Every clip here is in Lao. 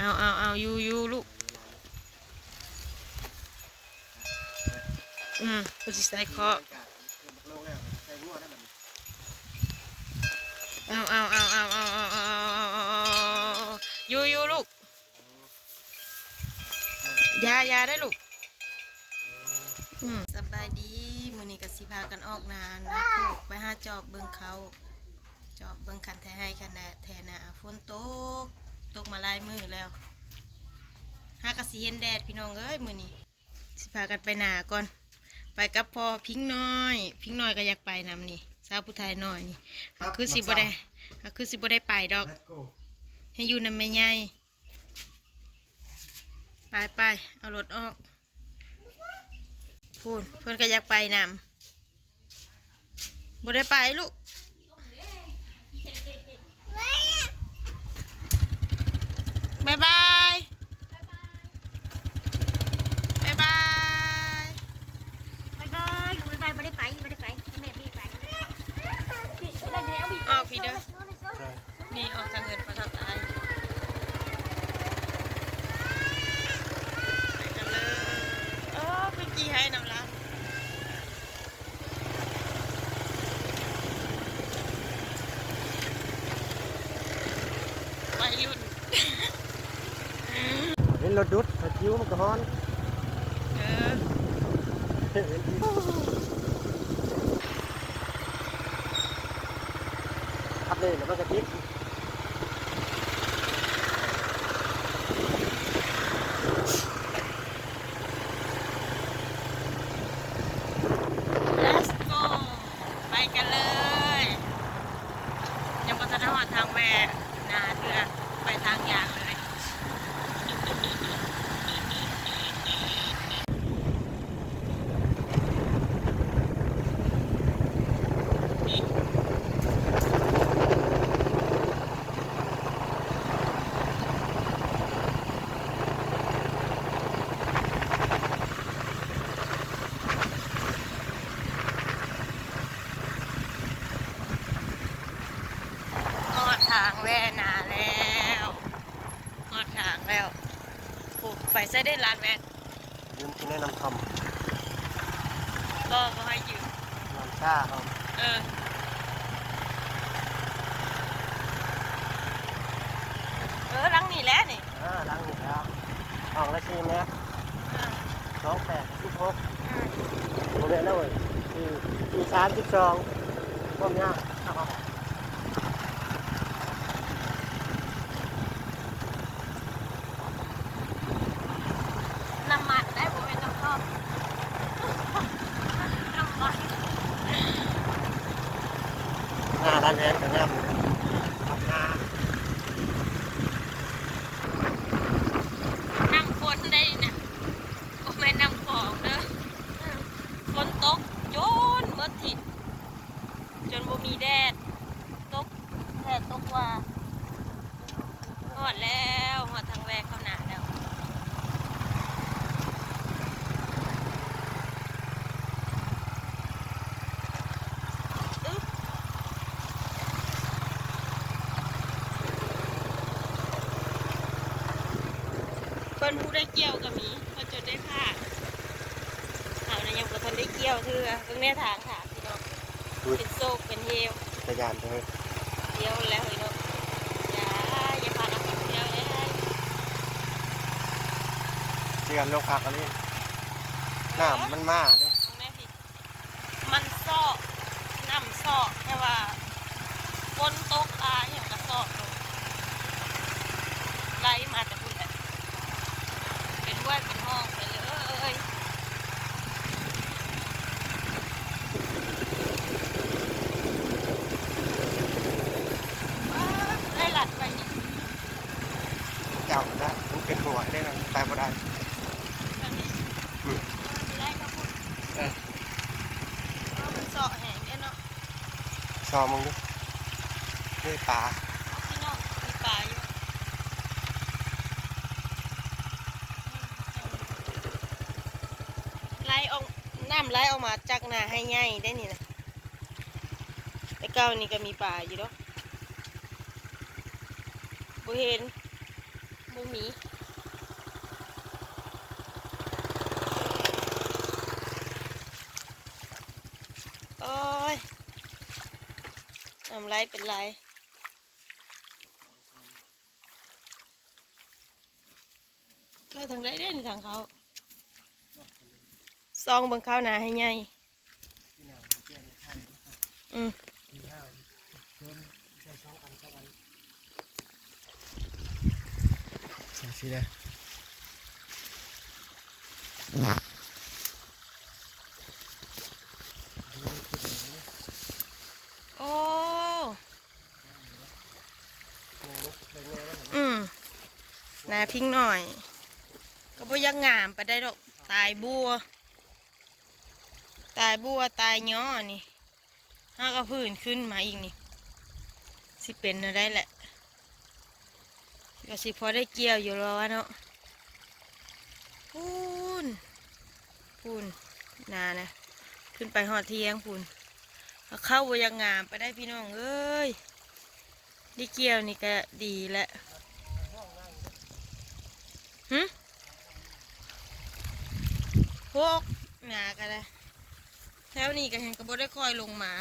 ເອົາ ເອົາ ເອົາ ຢູ່ ຢູ່ລູກ. ອືມ ເພິ່ນຊິໃສ່ເຄາະ. ເອົາ ເອົາ ຢູ່ ຢູ່ລູກ. ຢ່າ ຢ່າເດີ້ລູກ. ອືມ ສະບາຍດີ. ມື້ນີ້ກໍຊິພາກັນອອກນາ ນາໂຄກ ໄປຫາຈອບເບິ່ງເຂົ້າ ຈອບເບິ່ງຄັນໄຖໄຮ່ ຄັນນາ ໄຖນາ. ຝົນຕົກ ຕົກມາຫຼາຍມື້ແລ້ວ ຫາກໍຊິເຫັນແດດພີ່ນ້ອງເອີຍ. ມື້ນີ້ຊິພາກັນໄປນາກ່ອນ ໄປກັບພໍ່ພິງນ້ອຍ. ພິງນ້ອຍກໍຢາກໄປນຳນີ້ ສາວຜູ້ໄທນ້ອຍນີ້. ກໍຄືຊິບໍ່ໄດ້ ກໍຄືຊິບໍ່ໄດ້ໄປດອກ ໃຫ້ຢູ່ນຳແມ່ໃຫຍ່. ໄປໆ ເອົາລົດອອກ. ພຸ້ນ ເພິ່ນກໍຢາກໄປນຳ. ບໍ່ໄດ້ໄປລູກ. ບາຍບາຍ ບາຍບາຍ ບາຍບາຍ ບາຍບາຍ. ບໍ່ໄດ້ໄປ ບໍ່ໄດ້ໄປ ແມ່ບໍ່ໄດ້ໄປ. ອອກພີ້ເດີ້. ນີ້ອອກທາງເຮືອນພໍ່ເຖົ້າຕາຍ. ໄປກັນເລີຍ. ໂອ້ ຄືຂີ່ໄຮ່ນຳລາວ ໄວລຸ້ນ. ເຫັນລົດດຸດ ຖ້າຈິ້ວມັນກໍຮ້ອນ. ເອີ ຂັບເລີຍແລ້ວມັນກໍຕິດ. Let's go. ໄປກັນເລີຍ. ຍັງບໍ່ທັນໄດ້ຮອດທາງແວ່ນາເທື່ອ ໄປທາງຍາກເລີຍ. ຮອດທາງແວ່ນາແລ້ວ ຮອດທາງແລ້ວ. ໂອ້ ໄປໃສເດ້ລານແວ່ນ? ຢືມກິນແນ່ນ້ຳຄຳ. ບໍ່ ບໍ່ໃຫ້ຢືມ ນ້ຳຊາເຮົາ. ເອີ ເອີ ຫຼັງນີ້ແຫຼະນີ້. ເອີ ຫຼັງນີ້ແຫຼະ ຫ້ອງລະສີ່ແມັດ. ເອີ ສອງແປດສິບຫົກ. ເອີ ບໍ່ແມ່ນເນາະເວີຍ ສີ່ ສີ່ສາມສິບສອງ ຄວາມຍາວ. ນ້ຳມັນໄດ໋ ບໍ່ແມ່ນນ້ຳທອງ ນ້ຳມັນ. ໜ້າຮ້ານແວ່ນກໍງາມຢູ່ເດ້ ຄັບໜ້າ. ນ້ຳຝົນໄດ໋ນະ ບໍ່ແມ່ນນ້ຳຂອງເດີ້. ຝົນຕົກຈົນໝົດທິດ ຈົນບໍ່ມີແດດ ຕົກແທ້ຕົກວ່າ. ຮອດແລ້ວ ຮອດທາງແວ່ເຂົ້ານາແລ້ວ. ອຶບ ເພິ່ນຜູ້ໄດ້ກ່ຽວກໍມີ ເພິ່ນຈົນໄດ້ຂາດ. ເຮົານີ້ຍັງບໍ່ທັນໄດ້ກ່ຽວເທື່ອ. ເບິ່ງແນ່ທາງທາງ ພີ່ນ້ອງ ອຸ້ຍ ເປັນໂຊກເປັນເຫວ. ຕາຢ້ານເດີ ດຽວແລ້ວເຮີ້ຍເນາະ. ຢ່າ ຢ່າພາກັນໄປທ່ຽວເລີຍ. ເຊື່ອລົງຄັກອີ່ຫຼີ ນ້ຳມັນມາເດ້. ເບິ່ງແນ່ພີ້ ມັນຊອກ ນ້ຳຊອກ ແຕ່ວ່າຝົນຕົກຫຼາຍຫຍັງກໍຊອກລົງ ໄຫຼມາແຕ່ພຸ້ນແຫຼະ ເປັນຫ້ວຍເປັນຮ່ອງໄປເລີຍ. ໄດ້ລັດໄປນີ້ ເຈົ້ານະ ມັນເປັນຫ້ວຍເດ້ ໄປບໍ່ໄດ້. ແບບນີ້ ອືມ ໄດ້ກໍພຸ້ນ. ເອີ ເພາະມັນເຊາະແຮງເດ້ເນາະ. ຊອມເບິ່ງດູເດ້ປາ. ພີ່ນ້ອງ ມີປາຢູ່ ໄຫຼອອກ ນ້ຳໄຫຼອອກມາຈາກໜ້າໄຮ່ໃຫຍ່ໄດ໋ນີ້ນະ. ແຕ່ເກົ່ານີ້ກໍມີປາຢູ່ດອກ ບໍ່ເຫັນ. ບໍ່ມີ. ໂອ້ຍ ນ້ຳໄຫຼເປັນໄຫຼ. ເຂົ້າທາງໃດເດ້ນີ້ ທາງເຂົ້າ? ສ່ອງເບິ່ງເຂົ້ານາໃຫ້ໃຫຍ່. ອືມ ຈັ່ງຊີ້ເດີ. ໂອ້ ອືມ ນາພິງໜ້ອຍ ກໍບໍ່ຢາກງາມປານໃດດອກ ຕາຍບົວ ຕາຍບົວ ຕາຍຍໍນີ້ ຫາກໍຟື້ນຂຶ້ນມາອີກນີ້ ຊິເປັນແນວໃດແຫຼະ ກໍຊິພໍໄດ້ກ່ຽວຢູ່ແລ້ວວະເນາະ. ພຸ້ນ ພຸ້ນ ນານະ ຂຶ້ນໄປຮອດທຽງພຸ້ນ ເຂົ້າບໍ່ຢາກງາມປານໃດພີ່ນ້ອງເອີຍ. ໄດ້ກ່ຽວນີ້ກະດີແຫຼະ. ຫຶ ໂພກ ໜາກະໄດ້ ແຖວນີ້ກະແຮ່ງກະບໍ່ໄດ້ຄ່ອຍລົງມາ.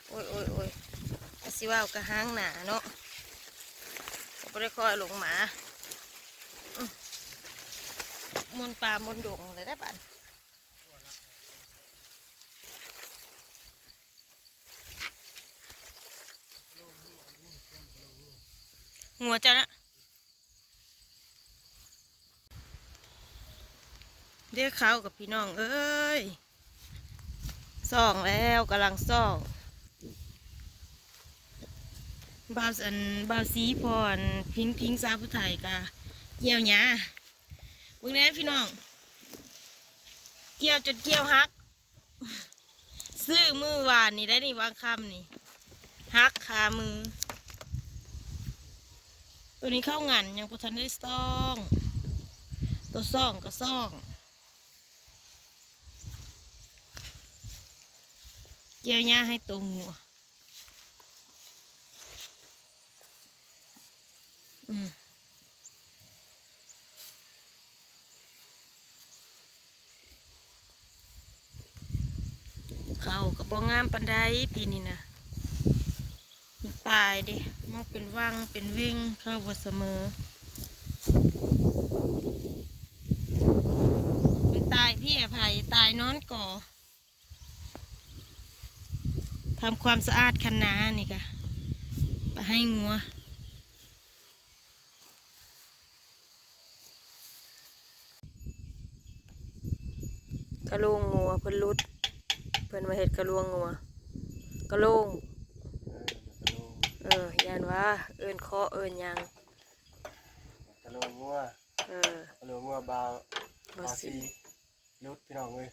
ໂອ້ຍ ໂອ້ຍ ໂອ້ຍ ກະຊິເວົ້າກະຫ້າງໜາເນາະ ກະບໍ່ໄດ້ຄ່ອຍລົງມາ. ອື ໝົນປ່າໝົນດົງແລ້ວເດ້ບາດ. ງົວເຈົ້ານະ ເດ້ເຂົ້າກັບພີ່ນ້ອງເອີຍ ສ່ອງແລ້ວ ກຳລັງສ່ອງ. ບ່າວ ອັນ ບ່າວສີ ພໍ່ ອັນ ພິງ ພິງສາວຜູ້ໄທກະກ່ຽວຫຍ້າ ເບິ່ງແດ່ພີ່ນ້ອງ ກ່ຽວຈົນກ່ຽວຫັກ. ຊື້ມື້ວານນີ້ໄດ້ນີ້ ວາງຄ່ຳນີ້ ຫັກຄາມື. ໂຕນີ້ເຂົ້າງັນຍັງບໍ່ທັນໄດ້ສ່ອງ ໂຕສ່ອງກໍສ່ອງ ກ່ຽວຫຍ້າໃຫ້ໂຕງົວ. ອືມ ເຂົ້າກໍບໍ່ງາມປານໃດປີນີ້ນະ ມັນຕາຍເດ້ ມັນເປັນວັງເປັນເວັງ ເຂົ້າບໍ່ສະເໝີ. ມັນຕາຍເພຍໃຜ ຕາຍນອນກໍ. ທຳຄວາມສະອາດຄັນນານີ້ກະ ປະໄຫ້ງົວ ກະໂຫຼງງົວເພິ່ນຫຼຸດ ເພິ່ນມາເຮັດກະລວງງົວ ກະໂຫຼງ ເອີ ກະໂຫຼງ ເອີ ຢ້ານວ່າເອີ້ນເຄາະເອີ້ນຫຍັງ ກະໂຫຼງງົວ ເອີ ກະໂຫຼງງົວ ບ່າວ ບ່າວສີ ຫຼຸດພີ່ນ້ອງເອີຍ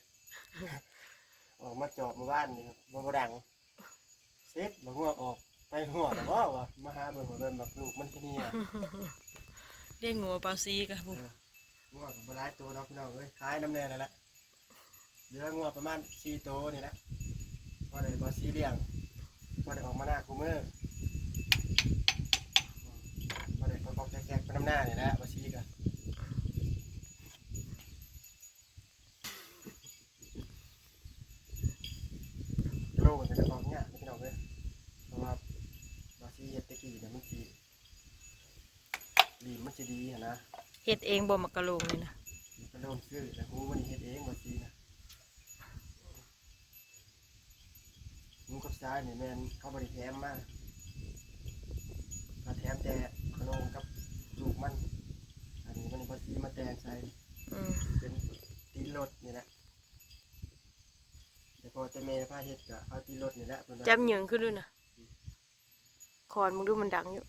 ອອກມາຈອບມື້ວານນີ້ ບໍ່ ບໍ່ດັງ ເສັດ ບັກງົວອອກໄປຮອດແລ້ວບໍ່ ວ່າມາຫາເບິ່ງວ່າແມ່ນບັກລູກມັນຊິເໜຍ ລ້ຽງງົວບ່າວສີກະ ເອີ ງົວກະບໍ່ຫຼາຍໂຕດອກພີ່ນ້ອງເອີຍ ຂາຍນຳແດ່ແລ້ວລະ ເຫຼືອງົວປະມານສີ່ໂຕນີ້ແຫຼະ ພໍໄດ້ບ່າວສີລ້ຽງ ພໍໄດ້ອອກມານາຄູ່ມື້ ພໍໄດ້ກອກໆແກກໆໄປນຳນານີ້ແຫຼະ ບ່າວສີກະ. ໂລມັນຈະໄດ້ອອກຍາກເດ້ພີ່ນ້ອງເອີຍ ເພາະວ່າ ວ່າຊິເຮັດແຕ່ກີ້ນະ ມັນຊິ ລີມມັນຊິດີຫັ້ນນະ. ເຮັດເອງບໍ່ໝາກກະໂລງນີ້ນະ? ໝາກກະໂລງຊື້ ແລ້ວຫູມັນນີ້ເຮັດເອງ ວ່າຊີ້ນະ. ຫູກັບຊາຍນີ້ແມ່ນເຂົາບໍ່ໄດ້ແຖມມາ ເຂົາແຖມແຕ່ກະໂລງກັບລູກມັນ. ອັນນີ້ມັນ ວ່າຊິມາແຕ່ງໃສ່ ອືມ ເປັນຕີນລົດນີ້ແຫຼະ. ແຕ່ພໍ່ແຕ່ແມ່ພາເຮັດກະເອົາຕີນລົດນີ້ແຫຼະ ເພິ່ນວ່າ. ຈັບຫຍັງຂຶ້ນດູນະ ຄອນມຶງດູ ມັນດັງຢູ່.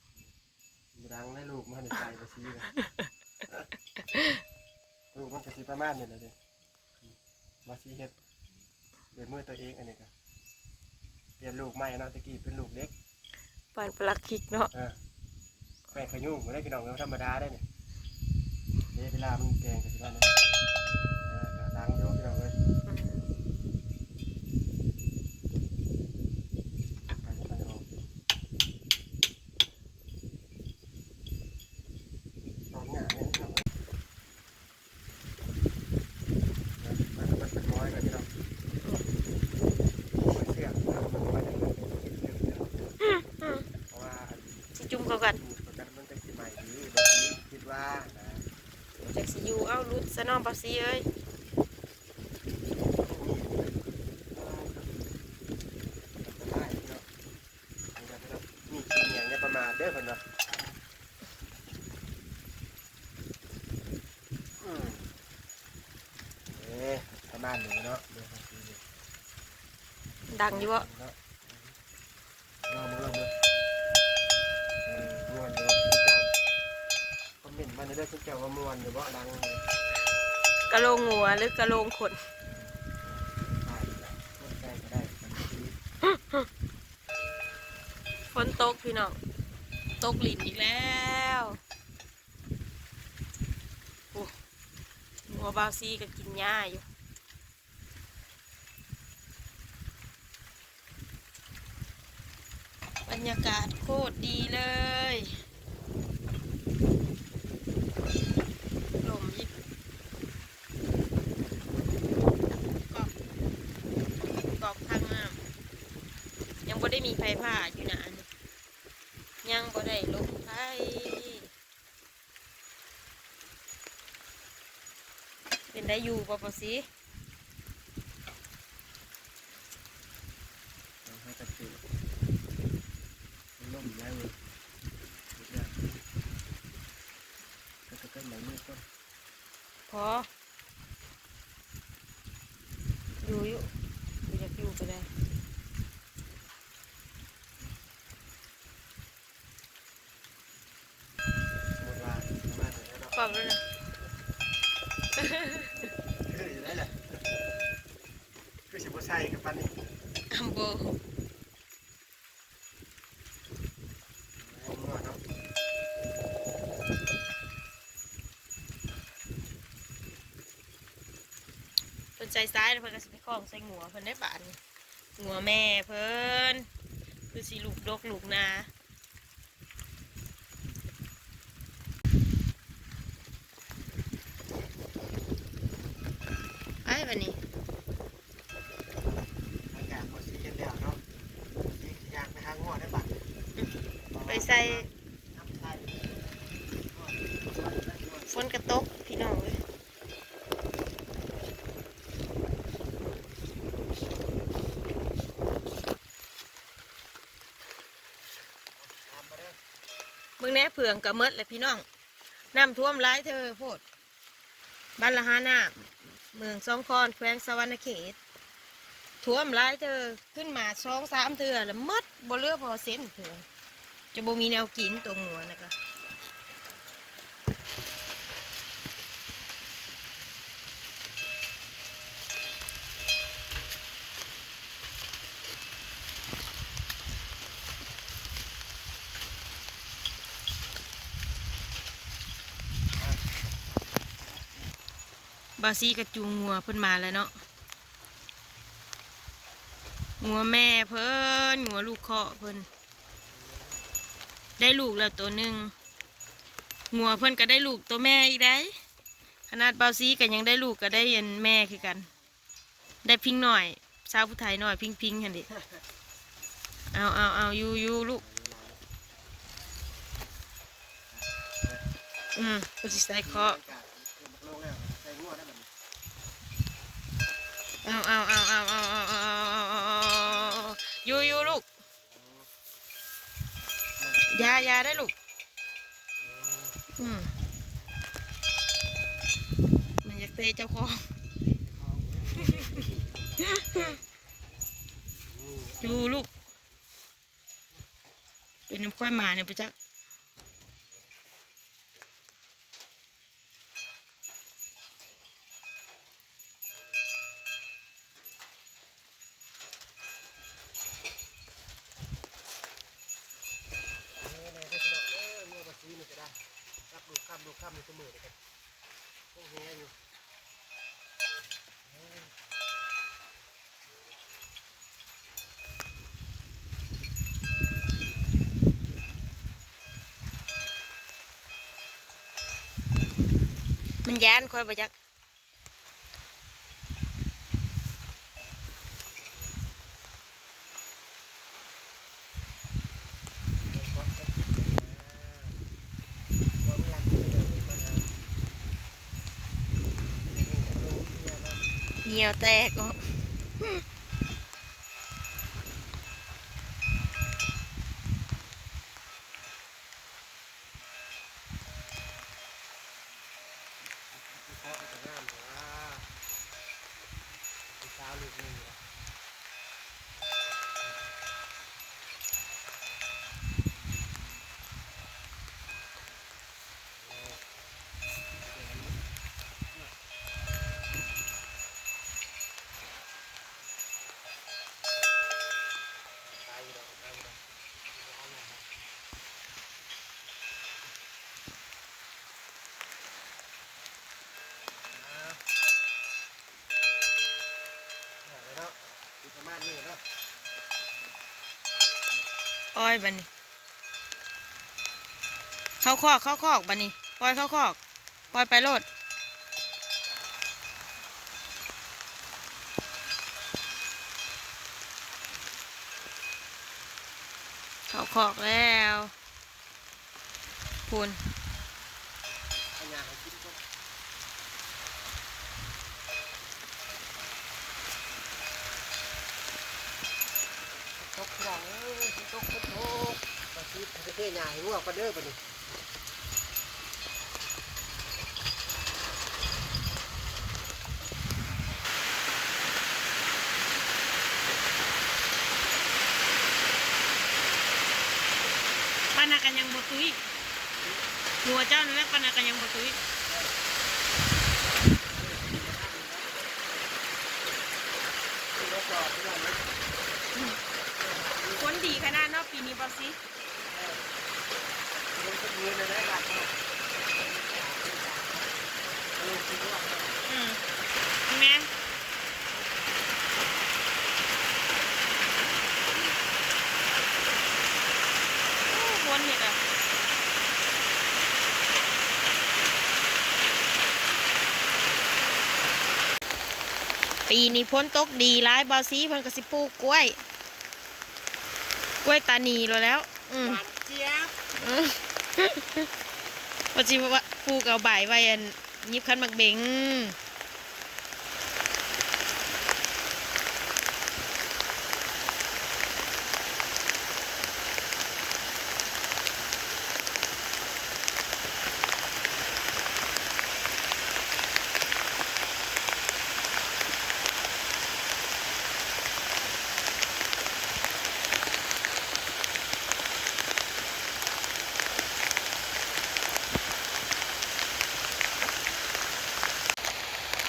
ບໍ່ດັງແລ້ວ ລູກມັນໃສ່ບໍ່ຊີ້ນະ. ລູກມັນກະຊິປະມານນີ້ແຫຼະເດ້. ວ່າຊິເຮັດດ້ວຍມືຕົວເອງ ອັນນີ້ກະປ່ຽນລູກໃໝ່ເນາະ ແຕ່ກີ້ເປັນລູກເຫຼັກ. ປານປະຫຼັກຄິກເນາະ. ເອີ ແປ້ງຂະຍຸງບໍ່ໄດ້ພີ່ນ້ອງເອີຍ ບໍ່ທຳມະດາເດ້ນີ້. ເດ້ ເວລາມັນແກງກະຊິວ່ານັ້ນ ເອີ ກະດັງຢູ່ພີ່ນ້ອງເອີຍ. ອືມ ໄປ ໄປອອກ ອອກ ປານະ ຈັກຊິຢູ່ ເອົ້າ ຫຼຸດຊະເນາະ ບ່າວສີເອີຍ. ມີຂີ້ເຫຍື້ອ ຢ່າປະໝາດເດີ ເພິ່ນວ່າ. ອືມ ເອີ ປະມານນີ້ເນາະ ເບິ່ງ ດັງຢູ່ບໍ່? ເນາະ ລອງເບິ່ງ ລອງເບິ່ງ ເອີ ມ່ວນຢູ່ບໍ່? ຄອມເມັນມາເດີ ເຈົ້າວ່າມ່ວນຢູ່ບໍ່? ດັງ ກະໂຫຼງງົວ ຫຼື ກະໂຫຼງຄົນ? ຄົນໃດກະໄດ້. ຝົນຕົກພີ່ນ້ອງ ຕົກລິນອີກແລ້ວ. ໂອ້ ງົວບ່າວສີກະກິນຫຍ້າຢູ່. ບັນຍາກາດໂຄດດີເລີຍ ລົມອີກ ກອກ ກອກທາງນ້ຳ ຍັງບໍ່ໄດ້ມີໄຟຟ້າຢູ່ນະ ອັນນີ້ ຍັງບໍ່ໄດ້ລົມໄຟ. ເປັນໄດ້ຢູ່ບໍ່ ບ່າວສີ? ເອົາໃຫ້ກັບເຈ ມັນລົມແຮງເລີຍ ແລ້ວກະເກີດໃໝ່ມື້ກ່ອນ ພໍ ຢູ່ຢູ່ ບໍ່ຢາກຢູ່ກະໄດ້. ສະມຸດວ່າມາເຖິງແລ້ວເນາະ ຄວາມນັ້ນນະ ຄືຢູ່ໄດ໋ລະ ຄືຊິບໍ່ໃສ່ກັບປານນີ້ ອຳ ບໍ່ ເພິ່ນໃສ່ຊາຍແລ້ວ ເພິ່ນກະຊິໄປຂອງໃສ່ງົວເພິ່ນໄດ໋ບາດນີ້. ງົວແມ່ເພິ່ນ ຄືຊິລູກດົກລູກໜາ ໄປບາດນີ້ ຫຼັງຈາກບໍ່ຊິເຮັດແລ້ວເນາະ ຊິຍ່າງໄປຫາງົວໄດ້ບາດນີ້ ໄປໃສ່ ຝົນກະຕົກພີ່ນ້ອງເອີຍ. ເບິ່ງແດ່ ເຜື່ອງກະໝົດແຫຼະພີ່ນ້ອງ ນ້ຳຖ້ວມຫຼາຍເທີໂພດ ບ້ານລະຫານ້ຳ ເມືອງສອງຄອນ ແຂວງສະຫວັນນະເຂດ ຖ້ວມຫຼາຍເທີ ຂຶ້ນມາສອງສາມເທື່ອລະໝົດ ບໍ່ເຫຼືອພໍເຊັນເທື່ອ ຈະບໍ່ມີແນວກິນໂຕງົວນະກະ. ບ່າວສີກະຈູງງົວເພິ່ນມາແລ້ວເນາະ ງົວແມ່ເພິ່ນ ງົວລູກເຄາະເພິ່ນ ໄດ້ລູກແລ້ວໂຕໜຶ່ງ ງົວເພິ່ນກະໄດ້ລູກໂຕແມ່ອີກໃດ໋ ຂະໜາດບ່າວສີກະຍັງໄດ້ລູກ ກະໄດ້ອັນແມ່ຄືກັນ ໄດ້ພິງນ້ອຍ ສາວຜູ້ໄທນ້ອຍພິງໆຫັ້ນເດ ເອົາ ເອົາ ເອົາ ຢູ່ ຢູ່ລູກ ອືມ ເພິ່ນຊິໃສ່ເຄາະ ເອົາ ເອົາ ຢູ່ ຢູ່ລູກ ຢ່າ ຢ່າໄດ້ລູກ ອືມ ມັນຢາກເຕະເຈົ້າຂອງ ຢູ່ລູກ ເປັນນຳຂ້ອຍໝານີ້ບໍ່ຈັກ. ນີ້ແຫຼະເດີພີ່ນ້ອງເອີຍ ງົວບ່າວສີນີ້ກະໄດ້ ກັບລູກຄ່ຳ ລູກຄ່ຳຢູ່ຊຸມື້ນີ້ກະຄົງແຮຢູ່. ມັນຢ້ານຂ້ອຍບໍ່ຈັກ. ເບິ່ງກ່ອນ ເບິ່ງຄລິບກ່ອນນະ ວ່າມັນລັກຢູ່ໃດ. ຫ່ຽວແຕກ. ປ່ອຍບາດນີ້ ເຂົ້າຄອກ ເຂົ້າຄອກບາດນີ້ ປ່ອຍເຂົ້າຄອກ ປ່ອຍໄປໂລດ. ເຂົ້າຄອກແລ້ວພຸ້ນ. ຕົກພີ່ນ້ອງເອີຍ ຝົນຕົກ ຝົນຕົກ ມາຊິໄປເທຫຍ້າໃຫ້ງົວກ່ອນເດີບາດນີ້. ປານນັ້ນກໍຍັງບໍ່ຕຸ້ຍ ຫົວເຈົ້ານັ້ນແຫຼະ ປານນັ້ນກໍຍັງບໍ່ຕຸ້ຍ. ຝົນດີຂະໜາດເນາະ ປີນີ້ ເບົາຊີ. ອືມ ແມ່ນ ໂອ້ ຝົນນີ້ກະ ປີນີ້ຝົນຕົກດີຫຼາຍ ເບົາຊີເພິ່ນກໍຊິປູກກ້ວຍ. ກ້ວຍຕານີໂລດແລ້ວ. ອືມ ຫວານຈຽບ. ອືມ ວ່າຊິວ່າປູກເອົາໃບໄວ້ ອັນ ຫຍິບຄັນໝາກເບັງ.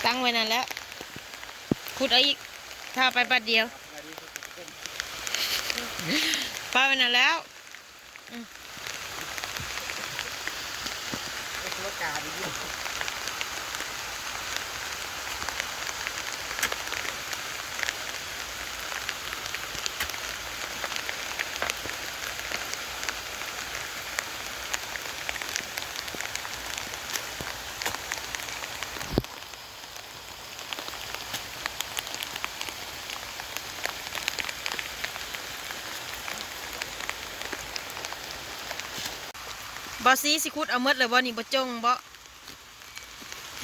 ຕັ້ງໄວ້ນັ້ນແຫຼະ ຂຸດເອົາອີກ ຖ້າໄປບາດດຽວ ປະໄວ້ນັ້ນແຫຼະ. ອືມ ໄປຕົວະກາດີຢູ່. ບ່າວສີຊິຂຸດເອົາໝົດເລີຍບໍ່ນີ້ ບໍ່ຈົ່ງບໍ່?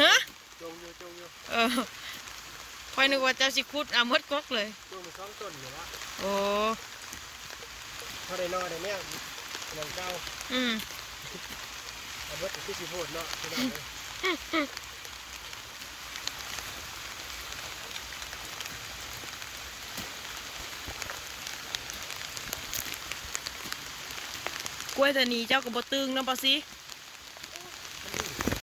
ຮະ? ຈົ່ງຢູ່ ຈົ່ງຢູ່. ເອີ ຂ້ອຍນຶກວ່າເຈົ້າຊິຂຸດເອົາໝົດກົກເລີຍ. ຈົ່ງໄປສອງຕົ້ນນີ້ລະ. ໂອ້ ພໍໄດ້ໜໍ່ໄດ້ແນວ ຫຍັງເກົ່າ. ອືມ ເອົາໝົດກໍຄືຊິໂພດເນາະ ພີ່ນ້ອງເອີຍ. ກ້ວຍຕານີເຈົ້າກໍບໍ່ຕຶງເນາະ ບ່າວສີ.